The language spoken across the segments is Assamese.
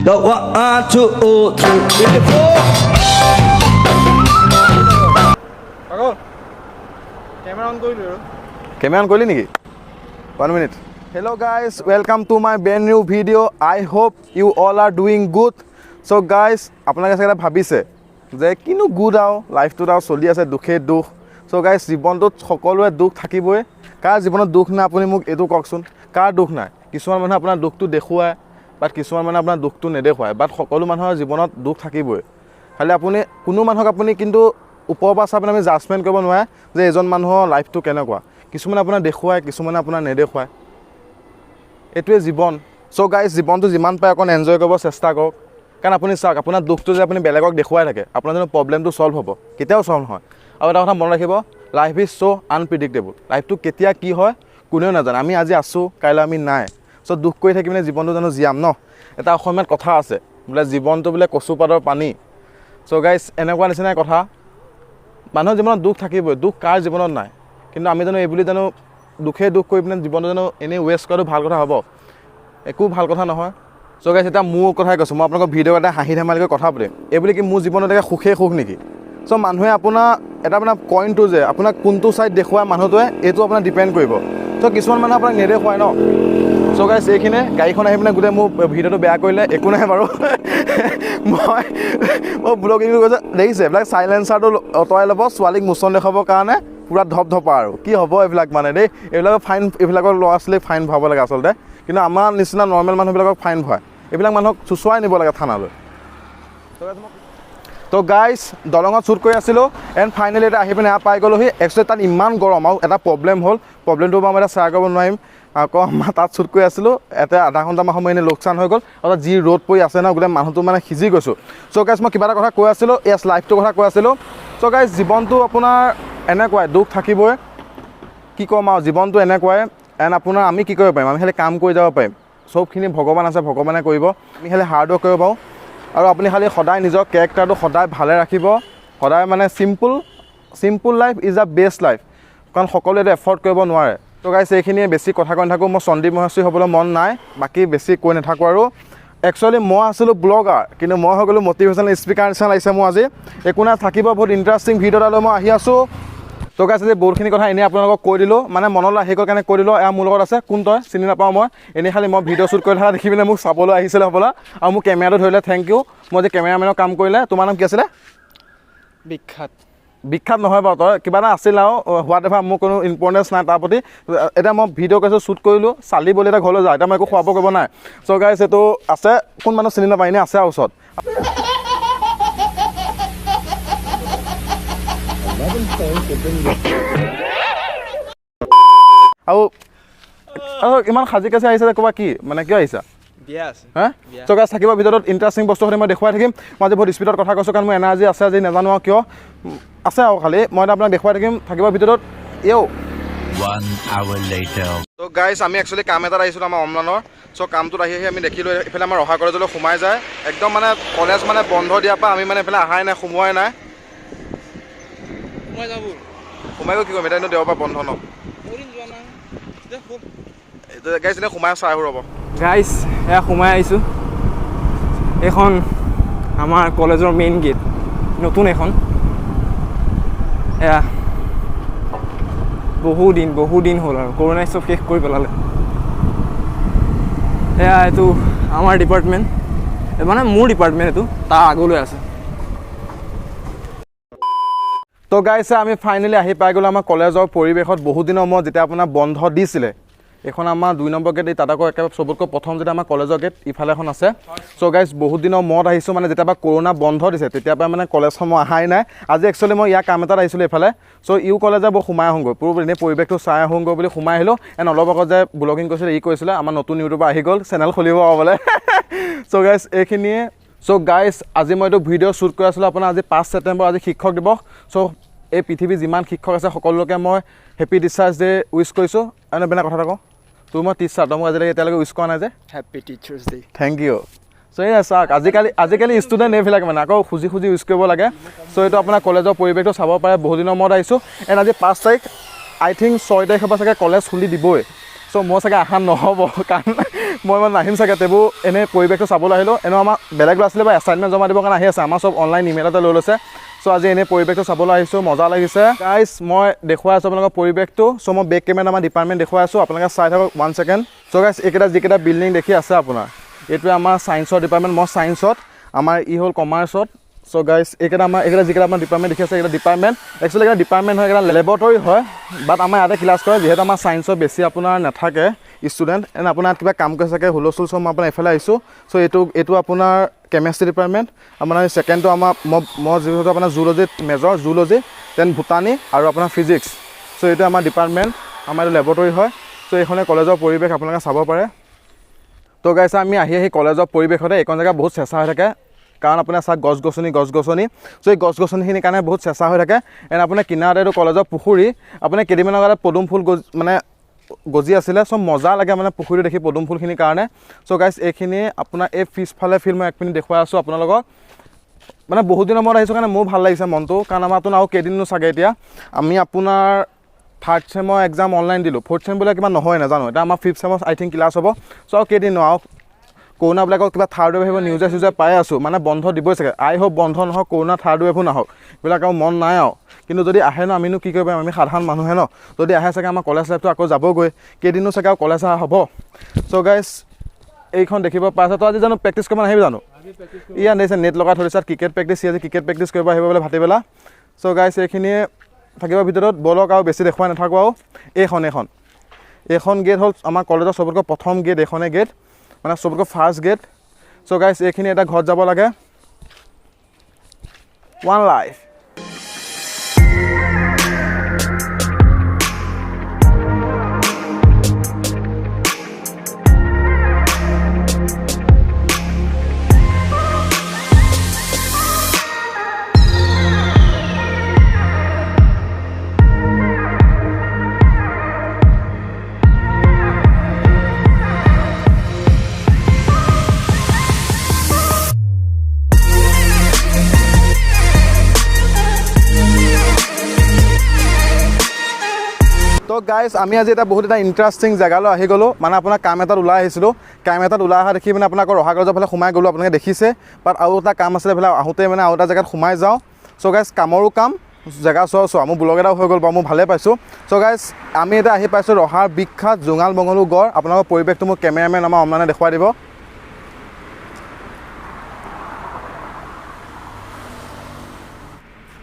The one, two, three, four. পাগল, কেমেৰা অন কৰিলোঁ আৰু। কেমেৰা অন কৰিলি নেকি? One minute. Hello guys, welcome to my brand new video. I hope you all are doing good. So guys, আপোনালোকে চাগে ভাবিছে যে কিনো গুড আৰু লাইফটোত আৰু চলি আছে দুখেই দুখ। চ' গাইজ, জীৱনটোত সকলোৰে দুখ থাকিবই। কাৰ জীৱনত দুখ নাই, আপুনি মোক এইটো কওকচোন, কাৰ দুখ নাই? কিছুমান মানুহে আপোনাৰ দুখটো দেখুৱায়, বাট কিছুমান মানুহে আপোনাৰ দুখটো নেদেখুৱায়। বাট সকলো মানুহৰ জীৱনত দুখ থাকিবই। খালি আপুনি কোনো মানুহক আপুনি কিন্তু ওপৰৰ পৰা চাই পেলাই আমি জাজমেণ্ট কৰিব নোৱাৰে যে এজন মানুহৰ লাইফটো কেনেকুৱা। কিছুমানে আপোনাৰ দেখুৱায়, কিছুমানে আপোনাৰ নেদেখুৱায়। এইটোৱে জীৱন। চ' গাইজ, জীৱনটো যিমান পাৰে অকণ এনজয় কৰিব চেষ্টা কৰক। কাৰণ আপুনি চাওক, আপোনাৰ দুখটো যে আপুনি বেলেগক দেখুৱাই থাকে, আপোনাৰ জানো প্ৰব্লেমটো ছল্ভ হ'ব? কেতিয়াও ছল্ভ নহয়। আৰু এটা কথা মনত ৰাখিব, life is so unpredictable. লাইফটো কেতিয়া কি হয় কোনেও নাজানে। আমি আজি আছোঁ, কাইলৈ আমি নাই। চ' দুখ কৰি থাকি পিনে জীৱনটো জানো জীয়াম ন? এটা অসমীয়াত কথা আছে বোলে, জীৱনটো বোলে কচুপাতৰ পানী। চ' গাইজ, এনেকুৱা নিচিনাই কথা। মানুহৰ জীৱনত দুখ থাকিবই। দুখ কাৰ জীৱনত নাই? কিন্তু আমি জানো এইবুলি জানো দুখেই দুখ কৰি পিনে জীৱনটো জানো এনেই ৱেষ্ট কৰাটো ভাল কথা হ'ব? একো ভাল কথা নহয়। চ' গাইজ, এতিয়া মোৰ কথাই কৈছোঁ মই। আপোনালোকৰ ভিডিঅ' এটা হাঁহি ধেমালিকৈ কথা পাতিম, এইবুলি কি মোৰ জীৱনত এতিয়া সুখেই সুখ নেকি? চ' মানুহে আপোনাৰ এটা আপোনাৰ কইনটো যে আপোনাক কোনটো ছাইড দেখুৱায় মানুহটোৱে, এইটো আপোনাৰ ডিপেণ্ড কৰিব। চ' কিছুমান মানুহে আপোনাক নেদেখুৱায় ন। চ' গাইজ, এইখিনিয়ে। গাড়ীখন আহি পিনে গোটেই মোৰ ভিডিঅ'টো বেয়া কৰিলে। একো নাই বাৰু। মই ব্লগিং কৈছোঁ, দেখিছে, এইবিলাক চাইলেঞ্চাৰটো আঁতৰাই ল'ব ছোৱালীক মোচন দেখুৱাবৰ কাৰণে। পূৰা ধপ ধপা আৰু কি হ'ব এইবিলাক মানে দেই। এইবিলাকৰ ফাইন, এইবিলাকৰ ল'ৰা ছোৱালীক ফাইন ভৰাব লাগে আচলতে। কিন্তু আমাৰ নিচিনা নৰ্মেল মানুহবিলাকক ফাইন ভৰায়। এইবিলাক মানুহক চুচুৱাই নিব লাগে থানালৈ। তো গাইজ, দলঙত শ্বুট কৰি আছিলোঁ এণ্ড ফাইনেলি এতিয়া আহি পিনে এয়া পাই গ'লোহি। একচুৱেলি তাত ইমান গৰম আৰু এটা প্ৰব্লেম হ'ল। প্ৰব্লেমটো বাৰু মই এতিয়া শ্বেয়াৰ কৰিব নোৱাৰিম। আকৌ আমাৰ তাত শ্বুট কৰি আছিলোঁ, ইয়াতে আধা ঘণ্টামান সময় এনেই লোকচান হৈ গ'ল। আৰু তাত যি ৰ'দ পৰি আছে ন, গোটেই মানুহটো মানে সিজি গৈছোঁ। চ' গাইজ, মই কিবা এটা কথা কৈ আছিলোঁ। য়েছ, লাইফটোৰ কথা কৈ আছিলোঁ। চ' গাইজ, জীৱনটো আপোনাৰ এনেকুৱাই, দুখ থাকিবই। কি ক'ম আৰু, জীৱনটো এনেকুৱাই। এণ্ড আপোনাৰ আমি কি কৰিব পাৰিম? আমি খালি কাম কৰি যাব পাৰিম। চবখিনি ভগৱান আছে, ভগৱানে কৰিব। আমি খালি হাৰ্ড ৱৰ্ক কৰিব পাৰোঁ। আৰু আপুনি খালি সদায় নিজৰ কেৰেক্টাৰটো সদায় ভালে ৰাখিব। সদায় মানে simple life is the best life, কাৰণ সকলোৱে এইটো এফৰ্ড কৰিব নোৱাৰে। তো গাইছ, এইখিনিয়ে। বেছি কথা কৈ নাথাকোঁ। মই সন্দীপ মহেশ্বৰী হ'বলৈ মন নাই। বাকী বেছি কৈ নাথাকোঁ আৰু। একচুৱেলি মই আছিলোঁ ব্লগাৰ, কিন্তু মই হৈ গ'লোঁ মটিভেশ্যনেল স্পীকাৰ নিচিনা লাগিছে মোৰ আজি। একো নাই, থাকিব। বহুত ইণ্টাৰেষ্টিং ভিডিঅ' এটালৈ মই আহি আছোঁ। তো গাইছ, আজি বহুতখিনি কথা এনেই আপোনালোকক কৈ দিলোঁ, মানে মনলৈ আহি গ'ল কাৰণে কৈ দিলোঁ। এয়া মোৰ লগত আছে। কোন তই চিনি নাপাওঁ মই। এনেই খালি মই ভিডিঅ' শ্বুট কৰি থকা দেখি পিনে মোক চাবলৈ আহিছিলে হ'বলা আৰু মোক কেমেৰাটো ধৰিলে। Thank U. মই যে কেমেৰামেনৰ কাম কৰিলে। তোমাৰ নাম কি আছিলে? বিখ্যাত। বিখ্যাত নহয় বাৰু, তই কিবা এটা আছিল আৰু হোৱাট এভাৰ, মোৰ কোনো ইম্পৰ্টেঞ্চ নাই তাৰ প্ৰতি। এতিয়া মই ভিডিঅ' কৈছোঁ, শ্বুট কৰিলোঁ, চালি বুলি এতিয়া ঘৰলৈ যাওঁ। এতিয়া মই একো খুৱাব কৰিব নাই। চ' গাইছ, এইটো আছে, কোন মানুহ চিনি নাপায়, এনেই আছে আৰু ওচৰত। আৰু ইমান সাজি কাচি আহিছে যে ক'বা কি মানে কিয় আহিছা? বিয়া আছে। হা। বিয়া। চ' গাইছ, থাকিব। ভিতৰত ইণ্টাৰেষ্টিং বস্তুখিনি মই দেখুৱাই থাকিম। মই আজি বহুত স্পীডত কথা কৈছোঁ, কাৰণ মোৰ এনাৰ্জি আছে আজি, নাজানো আৰু কিয় আছে। আৰু খালি মই এতিয়া আপোনাক দেখুৱাই থাকিম। থাকিব ভিতৰত এও। One hour later. ত' গাইছ, আমি একচুৱেলি কাম এটাত আহিছিলোঁ আমাৰ অম্লানৰ। চ' কামটোত আহি আহি আমি দেখিলোঁ, এইফালে আমাৰ ৰহা কলেজলৈ সোমাই যায় একদম। মানে কলেজ মানে বন্ধ দিয়াৰ পৰা আমি মানে এইফালে অহাই নাই, সোমোৱাই নাই। সোমাই যাব। সোমাই গৈ কি কৰিম? এতিয়া এনেও দেওবাৰ বন্ধ ন। বহুদিন যোৱা নাই। গাইছ, এনেই সোমাই চাই আহোঁ, ৰ'ব। গাইছ, এয়া সোমাই আহিছোঁ। এইখন আমাৰ কলেজৰ মেইন গেট, নতুন এখন। এয়া বহুদিন বহুদিন হ'ল আৰু কৰোণাই চব শেষ কৰি পেলালে। এয়া এইটো আমাৰ ডিপাৰ্টমেণ্ট, মানে মোৰ ডিপাৰ্টমেণ্ট এইটো, তাৰ আগলৈ আছে। তো গাইছে, আমি ফাইনেলি আহি পাই গ'লোঁ আমাৰ কলেজৰ পৰিৱেশত। বহুত দিনৰ মূৰত যেতিয়া আপোনাৰ বন্ধ দিছিলে, এইখন আমাৰ 2 নম্বৰ গেট। এই তাত আকৌ একেবাৰে চবতকৈ প্ৰথম যেতিয়া আমাৰ কলেজৰ গেট ইফালে এখন আছে। চ' গাইজ, বহুত দিনৰ মূৰত আহিছোঁ। মানে যেতিয়াৰ পৰা কৰোণা বন্ধ দিছে, তেতিয়াৰ পৰা মানে কলেজখন মই অহাই নাই। আজি একচুৱেলি মই ইয়াৰ কাম এটাত আহিছিলোঁ এইফালে। চ' ইউ ক'লে যে বৌ সোমাই আহোঁগৈ, পুৰো এনেই পৰিৱেশটো চাই আহোঁগৈ বুলি সোমাই আহিলোঁ। এণ্ড অলপ আগত যে ব্লগিং কৰিছিলে, ই কৈছিলে আমাৰ নতুন ইউটিউবাৰ আহি গ'ল, চেনেল খুলিব বোলে। চ' গাইজ, এইখিনিয়ে। চ' গাইজ, আজি মই এইটো ভিডিঅ' শ্বুট কৰি আছিলোঁ আপোনাৰ আজি 5 ছেপ্টেম্বৰ, আজি শিক্ষক দিৱস। চ' এই পৃথিৱীৰ যিমান শিক্ষক আছে, সকলোকে মই হেপী টিচাৰ্ছ ডে উইচ কৰিছোঁ। আৰু বেলেগ কথা এটা কওঁ, তোৰ মই টিচাৰ, তই মোক আজিলৈকে এতিয়ালৈকে উইচ কৰা নাই যে। Happy Teachers Day. Thank you. চ' এয়া চাওক, আজিকালি ষ্টুডেণ্ট এইবিলাক মানে আকৌ খুজি খুজি ইউজ কৰিব লাগে। চ' এইটো আপোনাৰ কলেজৰ পৰিৱেশটো চাব পাৰে। বহুত দিনৰ মূৰত আহিছোঁ। এণ্ড আজি 5 তাৰিখ, আই থিংক 6 তাৰিখৰ পৰা চাগে কলেজ খুলি দিবই। চ' মই চাগে আশা নহ'ব, কাৰণ মই ইমান নাহিম চাগে। তেবোৰ এনেই পৰিৱেশটো চাবলৈ আহিলোঁ। এনেও আমাৰ বেলেগ ল'ৰা ছোৱালী বা এছাইনমেণ্ট জমা দিবৰ কাৰণে আহি আছে, আমাৰ চব অনলাইন ইমেইলতে লৈ লৈছে। চ' আজি এনেই পৰিৱেশটো চাবলৈ আহিছোঁ, মজা লাগিছে গাইজ। মই দেখুৱাই আছোঁ আপোনালোকৰ পৰিৱেশটো। চ' মই বেক কেমেৰাত আমাৰ ডিপাৰ্টমেণ্ট দেখুৱাই আছোঁ, আপোনালোকে চাই থাকক। 1 ছেকেণ্ড। চ' গাইজ, এইকেইটা যিকেইটা বিল্ডিং দেখি আছে আপোনাৰ, এইটোৱে আমাৰ ছায়েন্সৰ ডিপাৰ্টমেণ্ট। মই ছায়েন্সত, আমাৰ ই হ'ল কমাৰ্চত। চ' গাইজ, এইকেইটা আমাৰ এইকেইটা যিকেইটা আপোনাৰ ডিপাৰ্টমেণ্ট দেখি আছে, এইকেইটা ডিপাৰ্টমেণ্ট একচুৱেলি এইকেইটা ডিপাৰ্টমেণ্ট হয়, এইকেইটা লেবৰেটৰী হয়। বাট আমাৰ ইয়াতে ক্লাছ কৰে, যিহেতু আমাৰ ছায়েন্সৰ বেছি আপোনাৰ নাথাকে ষ্টুডেণ্ট। এণ্ড আপোনাৰ ইয়াত কিবা কাম কৰি চাগে হুলস্থুল। চ' মই আপোনাৰ এইফালে আহিছোঁ। চ' এইটো আপোনাৰ কেমেষ্ট্ৰি ডিপাৰ্টমেণ্ট। আপোনাৰ ছেকেণ্ডটো আমাৰ মই যিহেতু আপোনাৰ জুলজিত মেজৰ, জুলজি, then ভূটানী আৰু আপোনাৰ ফিজিক্স। চ' এইটো আমাৰ ডিপাৰ্টমেণ্ট, আমাৰ এইটো লেবৰেটৰী হয়। চ' এইখনে কলেজৰ পৰিৱেশ, আপোনালোকে চাব পাৰে। তো গাইছ, আমি আহি আহি কলেজৰ পৰিৱেশতে এইখন জেগা বহুত চেঁচা হৈ থাকে, কাৰণ আপোনাৰ চাওক গছ গছনি, গছ গছনি। চ' এই গছ গছনিখিনিৰ কাৰণে বহুত চেঁচা হৈ থাকে। এণ্ড আপোনাৰ কিনাৰতে এইটো কলেজৰ পুখুৰী। আপোনাৰ কেইদিনমানৰ আগতে পদুম ফুল গজ মানে গজি আছিলে। চ' মজা লাগে মানে পুখুৰীটো দেখি পদুম ফুলখিনিৰ কাৰণে। চ' গাইছ, এইখিনি আপোনাৰ এই পিছফালে ফিল্ড মই 1 মিনিট দেখুৱাই আছোঁ আপোনালোকক। মানে বহুত দিনৰ মূৰত আহিছোঁ কাৰণে মোৰো ভাল লাগিছে মনটো, কাৰণ আমাৰতো আৰু কেইদিননো চাগে এতিয়া আমি আপোনাৰ থাৰ্ড চেমৰ এক্সাম অনলাইন দিলোঁ, ফ'ৰ্থ চেম বোলে কিবা নহয় নাজানো। এতিয়া আমাৰ ফিফ্থ চেমৰ আই থিংক ক্লাছ হ'ব। চ' আৰু কেইদিননো আৰু কৰোণাবিলাকৰ কিবা থাৰ্ড ৱেভ আহিব, নিউজে চিউজে পাই আছোঁ, মানে বন্ধ দিবই চাগে। আই হোপ বন্ধ নহওক, কৰোণা থাৰ্ড ৱেভো নাহক, এইবিলাক আৰু মন নাই আৰু। কিন্তু যদি আহে ন, আমিনো কি কৰিব পাৰিম, আমি সাধাৰণ মানুহে ন। যদি আহে চাগে আমাৰ কলেজ লাইফটো আকৌ যাবগৈ, কেইদিনো চাগে আৰু কলেজ অহা হ'ব। চ' গাইজ, এইখন দেখিব পাইছে। তই আজি জানো প্ৰেক্টিছ কৰিব নাহিবি জানো? ইয়াত দেখিছে নেট লগাই থৈ দিছে, ক্ৰিকেট প্ৰেক্টিছ। সি আজি ক্ৰিকেট প্ৰেক্টিছ কৰিব আহিব বোলে ভাটিবেলা। চ' গাইজ, এইখিনিয়ে থাকিব ভিতৰত। বলক আৰু বেছি দেখুৱাই নাথাকোঁ আৰু। এইখন গেট হ'ল আমাৰ কলেজৰ চবতকৈ প্ৰথম গেট, এইখনে গেট মানে চবতকৈ ফাৰ্ষ্ট গেট। চ' গাইজ, এইখিনি এটা ঘৰত যাব লাগে। One life. তো গাইজ, আমি আজি এটা বহুত এটা ইণ্টাৰেষ্টিং জেগালৈ আহি গ'লোঁ। মানে আপোনাৰ কাম এটাত ওলাই আহিছিলোঁ, কাম এটাত ওলাই অহা দেখি মানে আপোনাৰ আকৌ ৰহা কলেজৰ ফালে সোমাই গ'লোঁ, আপোনালোকে দেখিছে। বাট আৰু এটা কাম আছিলে, এইফালে আহোঁতে মানে আৰু এটা জেগাত সোমাই যাওঁ। চ' গাইজ, কামৰো কাম, জেগা চোৱা চোৱা, মোৰ ব্লগ এটাও হৈ গ'ল বাৰু, মই ভালেই পাইছোঁ। চ' গাইজ, আমি এতিয়া আহি পাইছোঁ ৰহাৰ বিখ্যাত জোঙাল বঙলু গড়। আপোনালোকৰ পৰিৱেশটো মোৰ কেমেৰামেন আমাৰ অম্লানে দেখুৱাই দিব।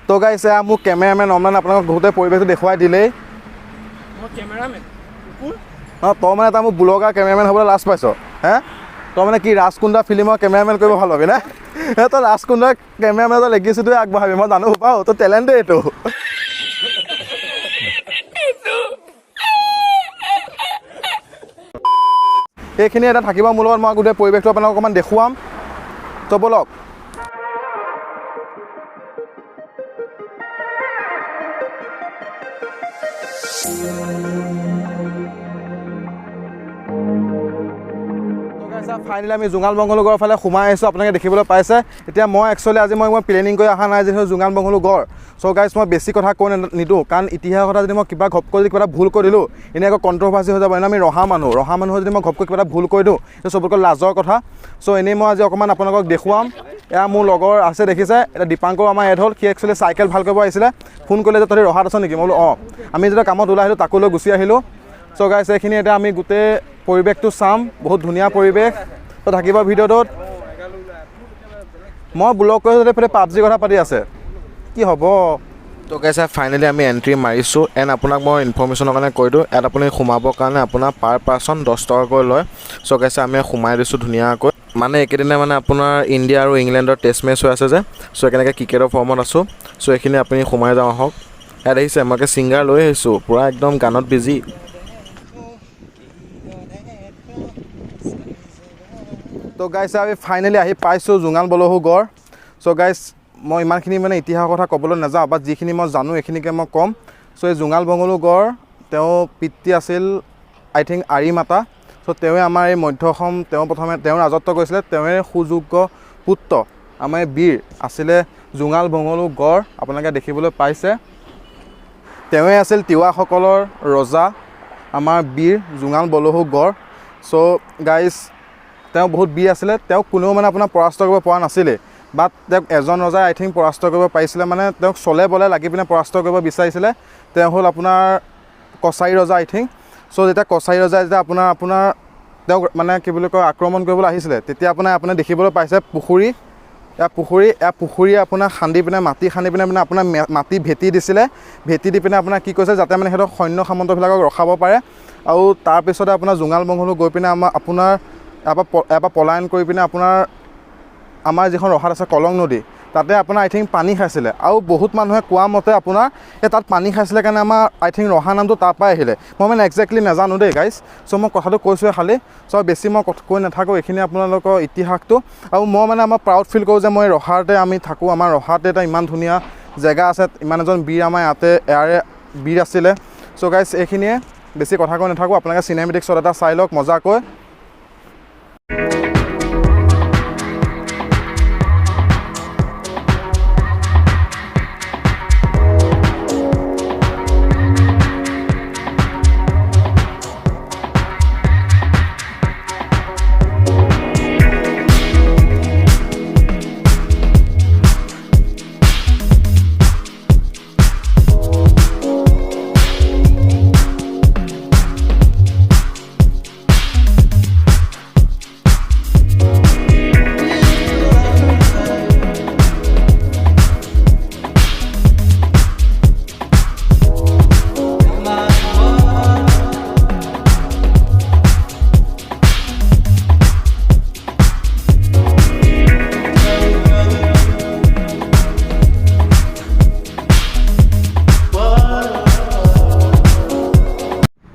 তো গাইজ, এয়া মোৰ কেমেৰামেন অম্লানে আপোনালোকক গোটেই পৰিৱেশটো দেখুৱাই দিলেই। অঁ, তই মানে এটা মোৰ ব্লগাৰ কেমেৰামেন হ'বলৈ লাজ পাইছ হে? তই মানে কি ৰাজকুন্দা ফিল্মৰ কেমেৰামেন কৰিব ভাল পাবি নে? হে, তই ৰাজকুন্দা কেমেৰামেনৰ লেগেচিটোৱে আগবঢ়াবি, মই জানো পাওঁ, তোৰ টেলেণ্টেই এইটো। এইখিনি এটা থাকিব মোৰ লগত, মই গোটেই পৰিৱেশটো আপোনালোকক অকণমান দেখুৱাম। তো ব'লক। ফাইনেলি আমি জোঙাল বঙলু গড়ৰ ফালে সোমাই আহিছোঁ, আপোনালোকে দেখিবলৈ পাইছে। এতিয়া মই একচুৱেলি আজি মই প্লেনিং কৰি অহা নাই, যিহেতু জোঙাল বঙলু গড়। চ' গাইজ, মই বেছি কথা কৈ নিদিওঁ, কাৰণ ইতিহাসৰ কথা যদি মই কিবা ঘপকৈ যদি কিবা এটা ভুল কৰি দিলোঁ, এনেই আকৌ কণ্ট্ৰভাৰ্চি হৈ যাব। এনেই আমি ৰহা মানুহ, ৰহা মানুহ যদি মই ঘপকৈ কিবা এটা ভুল কৰি দিওঁ, এইটো চবতকৈ লাজৰ কথা। চ' এনেই মই আজি অকণমান আপোনালোকক দেখুৱাম। এয়া মোৰ লগৰ আছে, দেখিছে, এতিয়া দীপাংকৰ আমাৰ এড হ'ল। সি একচুৱেলি চাইকেল ভাল কৰিব আহিছিলে, ফোন কৰিলে যে তহঁতি ৰহাত আছ নেকি? মই বোলো অঁ। আমি যেতিয়া কামত ওলাই আহিলোঁ, তাকো লৈ গুচি আহিলোঁ। চ' গাইজ, এইখিনি এতিয়া আমি গোটেই পৰিৱেশটো চাম, বহুত ধুনীয়া পৰিৱেশ। তো থাকিব ভিডিঅ'টোত। মই ব্লগ কৰি এইফালে পাবজিৰ কথা পাতি আছে, কি হ'ব। তো গাইজ, ফাইনেলি আমি এণ্ট্ৰি মাৰিছোঁ। এণ্ড আপোনাক মই ইনফৰ্মেশ্যনৰ কাৰণে কৈ দিওঁ, ইয়াত আপুনি সোমাবৰ কাৰণে আপোনাৰ পাৰ পাৰ্চন 10 টকাকৈ লয়। চ' গাইজ, আমি সোমাই দিছোঁ ধুনীয়াকৈ। মানে এইকেইদিনে মানে আপোনাৰ ইণ্ডিয়া আৰু ইংলেণ্ডৰ টেষ্ট মেচ হৈ আছে যে, চ' কেনেকৈ ক্ৰিকেটৰ ফৰ্মত আছোঁ। চ' এইখিনি আপুনি সোমাই যাওঁ আহক। ইয়াত আহিছে, মই ছিংগাৰ লৈ আহিছোঁ, পূৰা একদম গানত বিজি। তো গাইজ, আমি ফাইনেলি আহি পাইছোঁ জোঙাল বলহু গড়। চ' গাইজ, মই ইমানখিনি মানে ইতিহাসৰ কথা ক'বলৈ নাযাওঁ, বাট যিখিনি মই জানো এইখিনিকে মই ক'ম। চ' এই জোঙাল বঙলু গড়, তেওঁ পিতৃ আছিল আই থিংক আৰিমাতা। চ' তেওঁৱে আমাৰ এই মধ্য অসম তেওঁ প্ৰথমে তেওঁ ৰাজত্ব কৰিছিলে। তেওঁৰে সুযোগ্য পুত্ৰ আমাৰ এই বীৰ আছিলে জোঙাল বঙলু গড়, আপোনালোকে দেখিবলৈ পাইছে। তেওঁৱে আছিল তিৱাসকলৰ ৰজা। আমাৰ বীৰ জোঙাল বলহু গড়। চ' গাইজ, তেওঁ বহুত বীৰ আছিলে, তেওঁক কোনেও মানে আপোনাৰ পৰাস্ত কৰিব পৰা নাছিলে। বাট তেওঁক এজন ৰজাই আই থিংক পৰাস্ত কৰিব পাৰিছিলে, মানে তেওঁক চলে বলে লাগি পিনে পৰাস্ত কৰিব বিচাৰিছিলে। তেওঁ হ'ল আপোনাৰ কছাৰী ৰজা আই থিংক। চ' যেতিয়া কছাৰী ৰজাই যেতিয়া আপোনাৰ আপোনাৰ তেওঁক মানে কি বুলি কয় আক্ৰমণ কৰিবলৈ আহিছিলে, তেতিয়া আপোনাৰ আপুনি দেখিবলৈ পাইছে পুখুৰী, এয়া পুখুৰী আপোনাৰ খান্দি পিনে, মাটি খান্দি পিনে মানে আপোনাৰ মাটি ভেটি দিছিলে। ভেটি দি পিনে আপোনাৰ কি কৈছে, যাতে মানে সিহঁতক সৈন্য সামন্তবিলাকক ৰখাব পাৰে। আৰু তাৰপিছতে আপোনাৰ জোঙাল বংশলৈ গৈ পিনে আমাৰ আপোনাৰ ইয়াৰ পৰা পলায়ন কৰি পিনে আপোনাৰ আমাৰ যিখন ৰহাত আছে কলং নদী, তাতে আপোনাৰ আই থিংক পানী খাইছিলে। আৰু বহুত মানুহে কোৱা মতে আপোনাৰ এই তাত পানী খাইছিলে কাৰণে আমাৰ আই থিংক ৰহা নামটো তাৰ পৰাই আহিলে। মই মানে একজেক্টলি নাজানো দেই গাইজ। চ' মই কথাটো কৈছোঁৱে খালি। চ' বেছি মই কথা কৈ নাথাকোঁ, এইখিনি আপোনালোকৰ ইতিহাসটো। আৰু মই মানে আমাৰ প্ৰাউড ফিল কৰোঁ যে মই ৰহাতে আমি থাকোঁ, আমাৰ ৰহাতে এটা ইমান ধুনীয়া জেগা আছে, ইমান এজন বীৰ আমাৰ ইয়াতে ইয়াৰে বীৰ আছিলে। চ' গাইজ, এইখিনিয়ে, বেছি কথা কৈ নাথাকোঁ। আপোনালোকে চিনেমেটিক শ্বট এটা চাই লওক মজাকৈ।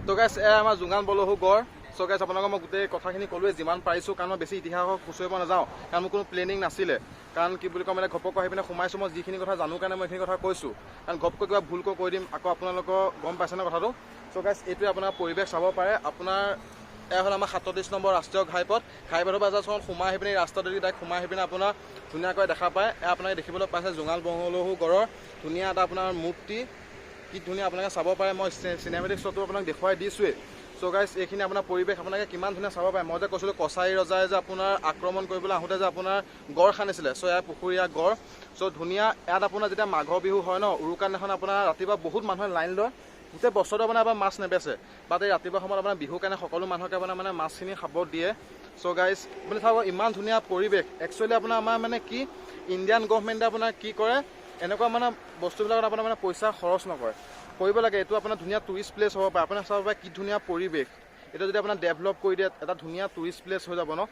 তো গাইছ, এয়া আমাৰ জোঙাল বলহু গড়। চ' গাইছ, আপোনালোকক মই গোটেই কথাখিনি ক'লোৱে যিমান পাৰিছোঁ, কাৰণ মই বেছি ইতিহাসক খুচৰিব নাযাওঁ, কাৰণ মোৰ কোনো প্লেনিং নাছিলে। কাৰণ কি বুলি কয়, মানে ঘপকৈ আহি পিনে সোমাইছোঁ। মই যিখিনি কথা জানো কাৰণে মই এইখিনি কথা কৈছোঁ, কাৰণ ঘপকৈ কিবা ভুলকৈ কৈ দিম আকৌ, আপোনালোকৰ গম পাইছে ন কথাটো। চ' গাইছ, এইটোৱে আপোনাৰ পৰিৱেশ চাব পাৰে। আপোনাৰ এয়া হ'ল আমাৰ 37 নম্বৰ ৰাষ্ট্ৰীয় ঘাইপথ। ঘাইপথৰ পৰা জাষ্ট সোমাই আহি পিনে এই ৰাস্তাটোদি ডাইৰেক্ট সোমাই আহি পিনে আপোনাৰ ধুনীয়াকৈ দেখা পায়। এয়া আপোনালোকে দেখিবলৈ পাইছে জোঙাল বলহু গড়ৰ ধুনীয়া এটা আপোনাৰ মূৰ্তি, কি ধুনীয়া, আপোনালোকে চাব পাৰে। মই চিনেমেটিক শ্বটটো আপোনাক দেখুৱাই দিছোঁৱেই। চ' গাইজ, এইখিনি আপোনাৰ পৰিৱেশ আপোনালোকে কিমান ধুনীয়া চাব পাৰে। মই যে কৈছিলোঁ কছাৰী ৰজাই যে আপোনাৰ আক্ৰমণ কৰিবলৈ আহোঁতে যে আপোনাৰ গড় খান্দিছিলে, চ' এয়া পুখুৰীয়া গড়। চ' ধুনীয়া। ইয়াত আপোনাৰ যেতিয়া মাঘৰ বিহু হয় ন, উৰুকাৰ দিনাখন আপোনাৰ ৰাতিপুৱা বহুত মানুহে লাইন লয়। গোটেই বছৰটো আপোনাৰ এবাৰ মাছ নেবেচে, বাট এই ৰাতিপুৱা সময়ত আপোনাৰ বিহুৰ কাৰণে সকলো মানুহকে আপোনাৰ মানে মাছখিনি খাব দিয়ে। চ' গাইজ, আপুনি চাব ইমান ধুনীয়া পৰিৱেশ। একচুৱেলি আপোনাৰ আমাৰ মানে কি ইণ্ডিয়ান গভমেণ্টে আপোনাৰ কি কৰে, এনেকুৱা মানে বস্তুবিলাকত আপোনাৰ মানে পইচা খৰচ নকৰে, কৰিব লাগে। এইটো আপোনাৰ ধুনীয়া টুৰিষ্ট প্লেচ হ'ব পাৰে। আপোনাৰ চাব পাৰে কি ধুনীয়া পৰিৱেশ। এইটো যদি আপোনাৰ ডেভেলপ কৰি দিয়ে, এটা ধুনীয়া টুৰিষ্ট প্লেচ হৈ যাব ন।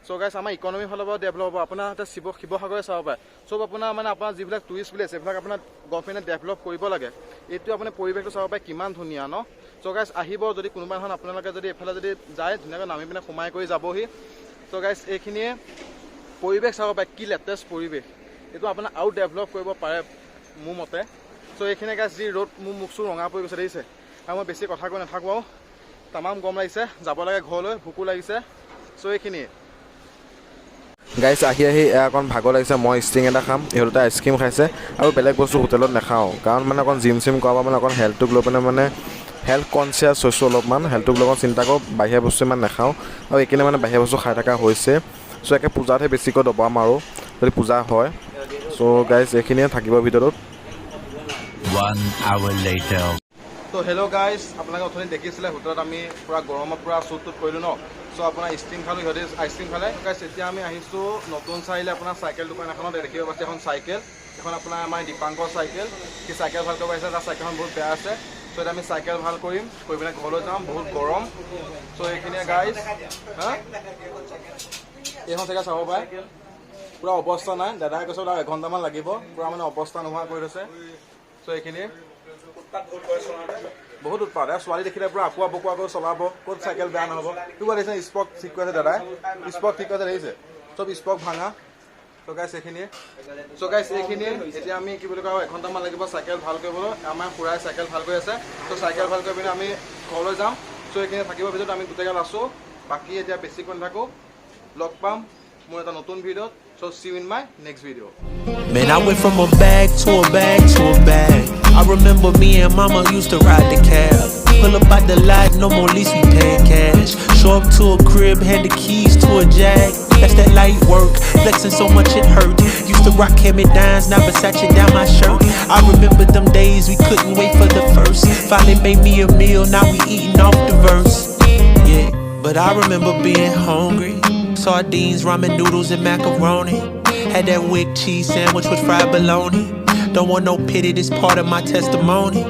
চ' গাইজ, আমাৰ ইকনমি ফালৰ পৰাও ডেভেলপ হ'ব। আপোনাৰ এতিয়া শিৱসাগৰে চাব পাৰে। চব আপোনাৰ মানে আপোনাৰ যিবিলাক টুৰিষ্ট প্লেচ, এইবিলাক আপোনাৰ গভমেণ্টে ডেভেলপ কৰিব লাগে। এইটো আপুনি পৰিৱেশটো চাব পাৰে কিমান ধুনীয়া ন। চ' গাইজ, আহিব যদি কোনোবা এখন আপোনালোকে যদি এইফালে যদি যায়, ধুনীয়াকৈ নামি পিনে সোমাই কৰি যাবহি। চ' গাইজ, এইখিনিয়ে পৰিৱেশ চাব পাৰে, কি লেটেষ্ট পৰিৱেশ। এইটো আপোনাৰ আৰু ডেভেলপ কৰিব পাৰে মোৰ মতে। চ' এইখিনি গাইজ, যি ৰ'দ, মোৰ মুখ চুখ ৰঙা পৰি গৈছে দেখিছে। আৰু মই বেছি কথা কৈ নাথাকোঁ, আৰু তামাম গৰম লাগিছে, যাব লাগে ঘৰলৈ, ভোকো লাগিছে। চ' এইখিনিয়ে গাইছ, আহি আহি এয়া অকণ ভাগৰ লাগিছে। মই ষ্টিং এটা খাম, ইহঁতে আইচক্ৰীম খাইছে। আৰু বেলেগ বস্তু হোটেলত নাখাওঁ, কাৰণ মানে অকণ জিম চিম কৰাৰ পৰা মানে অকণ হেল্থটোক লৈ পিনে মানে হেল্থ কনচিয়াছ হৈছোঁ অলপমান, হেল্থটোক লৈ অকণ চিন্তা কৰোঁ, বাহিৰা বস্তু ইমান নাখাওঁ। আৰু এইকেইদিন মানে বাহিৰা বস্তু খাই থকা হৈছে। চ' একে পূজাতহে বেছিকৈ দবা মাৰোঁ যদি পূজা হয়। চ' গাইজ, এইখিনিয়ে থাকিব ভিডিঅ'টোত। One hour later. তো হেল্ল' গাইজ, আপোনালোকে অথনি দেখিছিলে হোটেলত আমি পূৰা গৰমত পূৰা শ্বুট টুট কৰিলোঁ ন। চ' আপোনাৰ ষ্টিং খালোঁ, সিহঁতে আইচক্ৰীম খালে। গাইজ, এতিয়া আমি আহিছোঁ নতুন চাৰিআলি আপোনাৰ চাইকেল দোকান এখনত। দেখিব পাইছে এখন চাইকেল, এখন আপোনাৰ আমাৰ দীপাংকৰ চাইকেল। সি চাইকেল ভাল কৰিব আহিছে, তাৰ চাইকেলখন বহুত বেয়া আছে। চ' এতিয়া আমি চাইকেল ভাল কৰিম, কৰি পিনে ঘৰলৈ যাম, বহুত গৰম। চ' এইখিনিয়ে গাইজ। হা, এইখন চাইকেল চাব পাৰে, পূৰা অৱস্থা নাই। দাদাই কৈছে বোলে আৰু এঘণ্টামান লাগিব, পূৰা মানে অৱস্থা নোহোৱা কৰি থৈছে। চ' এইখিনিয়ে বহুত উৎপাত। এ ছোৱালী দেখিলে পুৰা আকুৱা পকুৱাকৈ চলাব, ক'ত চাইকেল বেয়া নহ'ব? তোক দেখিছে স্পক ঠিক কৰিছে দাদাই, স্পক ঠিক কৰিছে দেখিছে, চব স্পক ভাঙা। চ' গাইছ এইখিনিয়ে, চ' গাইছ এইখিনিয়ে। এতিয়া আমি কি বুলি কয়, এঘণ্টামান লাগিব চাইকেল ভাল কৰিবলৈ। আমাৰ খুৰাই চাইকেল ভাল কৰি আছে। চ' চাইকেল ভাল কৰি পিনে আমি ঘৰলৈ যাম। চ' এইখিনি থাকিব পিছত আমি গোটেইগাল আছোঁ। বাকী এতিয়া বেছিকৈ নাথাকোঁ, লগ পাম মোৰ এটা নতুন ভিডিঅ'ত। So see you in my next video. Man, I went from a bag to a bag to a bag. I remember me and mama used to ride the cab. Pull up out the lot, no more lease, we paying cash. Show up to a crib, hand the keys to a Jag. That's that light work, flexing so much it hurt. Used to rock Cammy dimes, now Versace down my shirt. I remember them days we couldn't wait for the first. Finally made me a meal, now we eating off the verse. Yeah, but I remember being hungry. Sardines, ramen noodles, and macaroni. Had that wick cheese sandwich with fried bologna. Don't want no pity, this part of my testimony.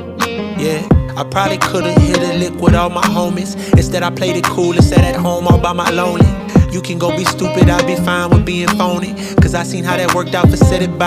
Yeah, I probably could've hit a lick with all my homies. Instead, I played it cool and sat at home all by my lonely. You can go be stupid, I'll be fine with being phony. Cause I seen how that worked out for City by.